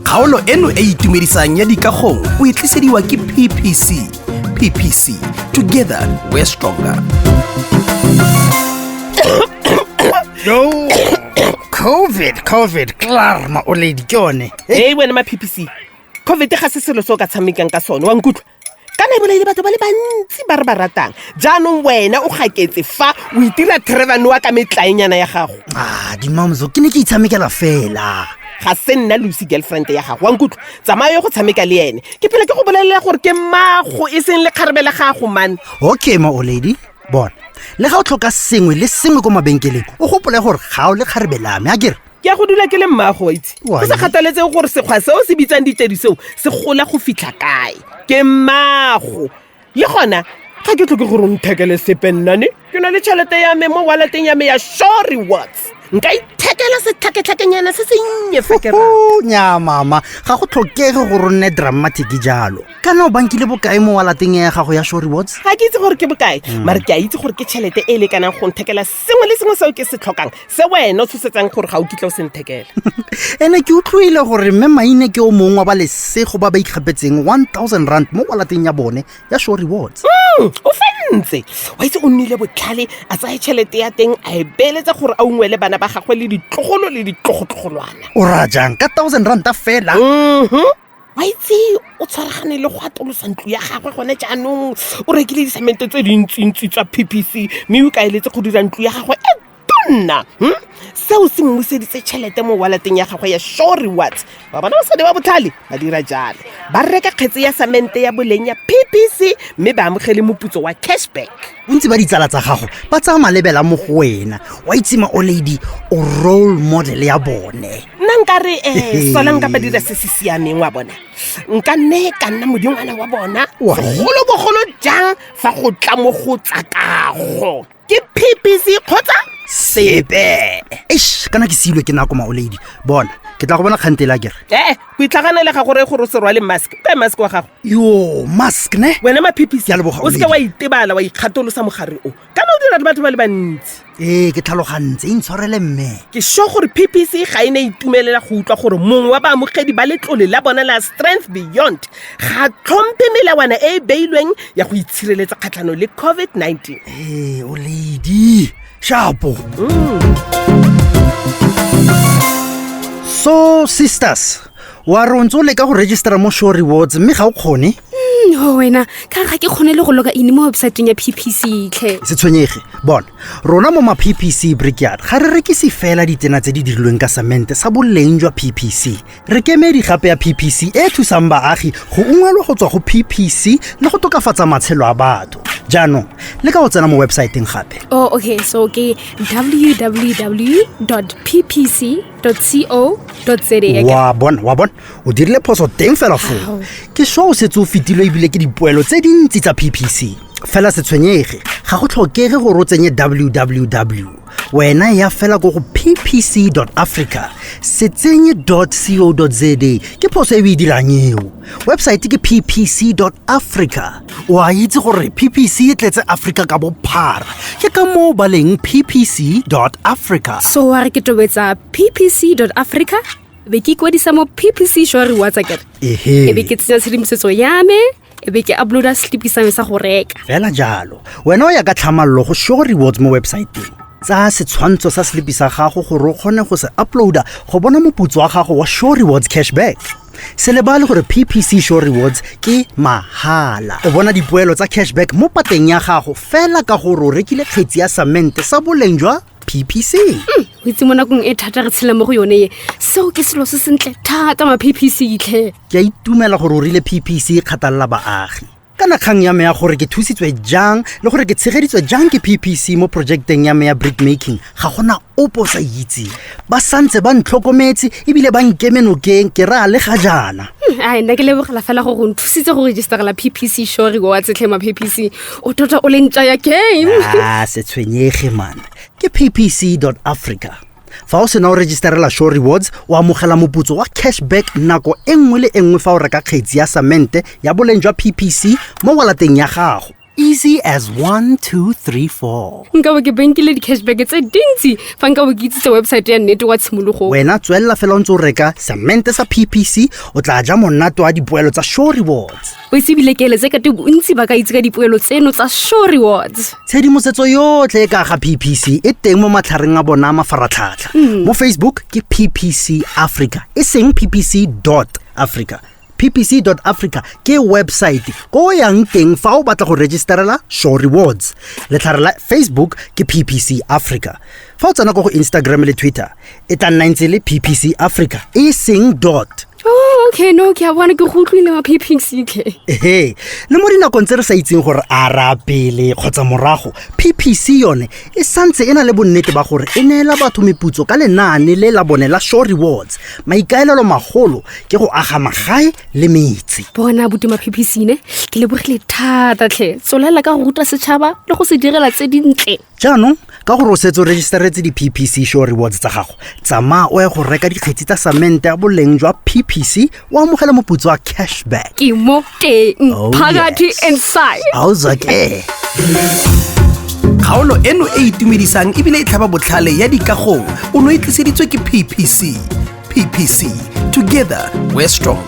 Kgaolo eno e e itumedisang ya dikagong o e tlisediwa ke PPC. PPC, together we're stronger. No. Covid, covid, klaar, ma oledi ke yone. Hey wena ma PPC, covid ga se selo se o ka tshamekang ka sone, wa nkutlwa? Kana e bolaile batho ba le bantsi ba re ba ratang. Jaanong wena o gaketse fa o itira Trevor Noah ka metlaenyana ya gago. Ah, dimamzo, ke ne ke itshamekela fela. Ga se nna Lucy girlfriend ya gago, wa nkutlwa? Tsamaya yo go tshameka le ene. Ke phela ke go bolelela gore ke mmago e seng le kgarebe la gago, man. Okay, ma oledi, bona, le ga o tlhoka sengwe le sengwe ko mabenkeleng, o gopole gore ga o le kgarebe la me, a kere? Ke a go dula ke le mmago, wa itse. Go sa kgathaletsege gore sekgwa seo se bitsang ditedi seo se gola go fitlha kae, ke mmago. Le gona ga ke tlhoke gore o nthekele sepe nnane, ke na le tšhelete ya me mo walleteng ya me ya Sure Rewards. Nka ithekela setlhaketlhakenyana se sennye fa ke rata. Nya mama, ga go tlhokege gore o nne dramatic jalo. Kana o bankile bokae mo walleteng ya gago ya Sure Rewards? Ga ke itse gore ke bokae, mare ke a itse gore ke tšhelete e e lekanang go nthekela sengwe le sengwe seo ke se tlhokang, se wena o tshosetsang gore ga o kitla o se nthekela. Ene ke utlwile gore mme Maine ke o mongwe wa ba lesego ba ba ikgapetseng 1000 rand mo walleteng ya bone ya Sure Rewards. O fentse, wa itse, o nnile botlhale, a tsaya tšhelete ya teng a e beeletsa gore a ungwele bana ba gagwe le ditlogolo le ditlogotlogolwana. O raya jang ka 1000 ranta fela? Wa itse, o tshwaragane le go atolosa ntlo ya gagwe gone jaanong. O rekile disamente tse dintsintsi tsa PPC mme o ikaeletse go dira ntlo ya gagwe e tonna. Seo se mmuseditse tšhelete mo walleteng ya gagwe ya Sure Rewards. Ba bona basadi ba botlhale ba dira jalo, ba reka kgetse ya samente ya boleng ya PPC mme ba amogele moputso wa cashback. Bontsi ba ditsala tsa gago ba tsaya malebela mo go wena, wa itse ma olady, o role model ya bone. Nna nka re sola nka ba dira se se siameng, wa bona, nka nne ka nna modingwana wa bona, segolobogolo jang fa go tla mo go tsa kago. Ke PPC kgotsa sepe. Eish, kana ke siilwe ke nako, ma olady. Bona, ke tla go bona kgantele, a kere? Ee, go itlhaganele ga gore gore o se rwale mask. Kae mask wa gago? Yo, mask ne? Wena ma PPC, Ke a leboga, o seke wa itebala wa ikgatolosa mogare o. Kana o dira le batho ba le bantsi. Ee, ke tlhalogantse, intshwarele mme. Ke sure gore PPC ga e ne itumelela go utlwa gore mongwe wa baamogedi ba letlole la bona la Strength Beyond ga tlhomphe melawana e e beilweng ya go itshireletsa kgatlhanong le COVID-19. Ee, o lady, shapo. So sisters, wa re o ntse o leka go registera mo Sure Rewards mme ga o kgone? No wena, ka ga ke kgone le go loga in mo websiteng ya PPC tlhe. Se tshwenyege, bona, rona mo ma PPC Brickyard ga re rekise fela ditena tse di dirilweng ka samente sa boleng jwa PPC. Re kemedi gape ya PPC e thusang baagi go ungwelwa go tswa go PPC le go tokafatsa matshelo a batho. Jaanong, le ka go tsena mo websiteng gape. Oh, okay, so ke www.ppc.co.za. Wa bona, wa bona, o dirile phoso teng fela foo. Ke sure o setse o fetilwe ebile ke dipoelo tse dintsi tsa PPC. Fela se tshwenyege, ga go tlhokege gore o tsenye www. Wena ya fela ko go ppc.africa, se tsenye .co.za, ke phoso e o e dirang eo. Website ke ppc.africa. O a itse gore PPC e tletse Africa ka bophara, ke ka moo ba leng ppc.africa. So wa re ke tobetsa ppc.africa, be ke ikwadisa mo PPC Sure Rewards, akere? Ehe. E be ke tsenya tshedimosetso ya me, e be ke uploada selipi sa me sa go reka. Fela jalo, wena o ya ka tlhamallo go Sure Rewards mo websiteng. Tsaya setshwantsho sa selipi sa gago gore o kgone go se uploada go bona moputso wa gago wa Sure Rewards cashback. Se lebale gore PPC Sure Rewards ke mahala. O bona dipoelo tsa cashback mo pateng ya gago fela ka gore o rekile kgetsi ya samente sa boleng jwa PPC. O itse mo nakong e thata re tshela mo go yone e, seo ke selo se sentle thata ma PPC tlhe. Ke a itumela gore o rile PPC e kgathalela baagi. Kana kgang ya me ya gore ke thusitswe jang le gore ke tshegeditswe jang ke PPC mo projekteng ya me ya brick making, ga gona ope o sa itseng. Ba santse ba ntlhokometse ebile ba nkeme nokeng ke raya le ga jaana. Ai, nna ke lebogela fela gore o nthusitse go registerela PPC Sure Rewards tlhe ma PPC. O tota o le ntša ya game. Ah, se tshwenyege man, ke ppc.africa. Fa o sena o registerela Sure Rewards, o amogela moputso wa cashback nako e nngwe le e nngwe fa o reka kgetsi ya samente ya boleng jwa PPC mo walleteng ya gago. Easy as 1 2 3 4. Nka bo ke bankile di-cashback tse dintsi fa nka bo ke itsitse website ya nnete wa tshimologong. Wena tswelela fela o ntse o reka samente sa PPC, o tla ja monate wa dipoelo tsa Show Rewards. O itse ebile ke eletse kate bontsi ba ka itse ka dipoelo tseno tsa Show Rewards. Tshedimosetso yotlhe e ka ga PPC e teng mo matlhareng a bona a mafaratlhatlha. Mo Facebook ke PPC Africa, e seng PPC dot Africa. PPC africa ke website ko o yang teng fa o batla go registerela Show Rewards. Letlhare la Facebook ke PPC Africa. Fa o tsena ko go Instagram le Twitter, e tla nna ntse le PPC Africa, e seng dot. Oh, okay, no, ke a bona, ke go utlwile wa PPC tlhe. Ehe, le mo dinakong tse re sa itseng gore a ra pele kgotsa morago, PPC yone e santse e na le bonnete ba gore e neela batho meputso ka lenaane le la bone la Show Rewards. Maikaelelo magolo ke go aga magae le metse. Bona botuma PPC ne, ke lebogile thata tlhe. Tswelela ka go ruta setšhaba le go se direla tse dintle. Jaanong ka gore o setse o registeretse di-PPC Show Rewards tsa gago, tsamaya o ye go reka dikgetsi tsa samente ya boleng jwa PPC, o amogele moputso wa cashback. Ke mo teng. Oh, Phakathi yes. inside. Aozake. Kgaolo eno e e itumedisang ebile e tlhaba botlhale ya dikagong o ne o e tliseditswe ke PPC. PPC, together we're stronger.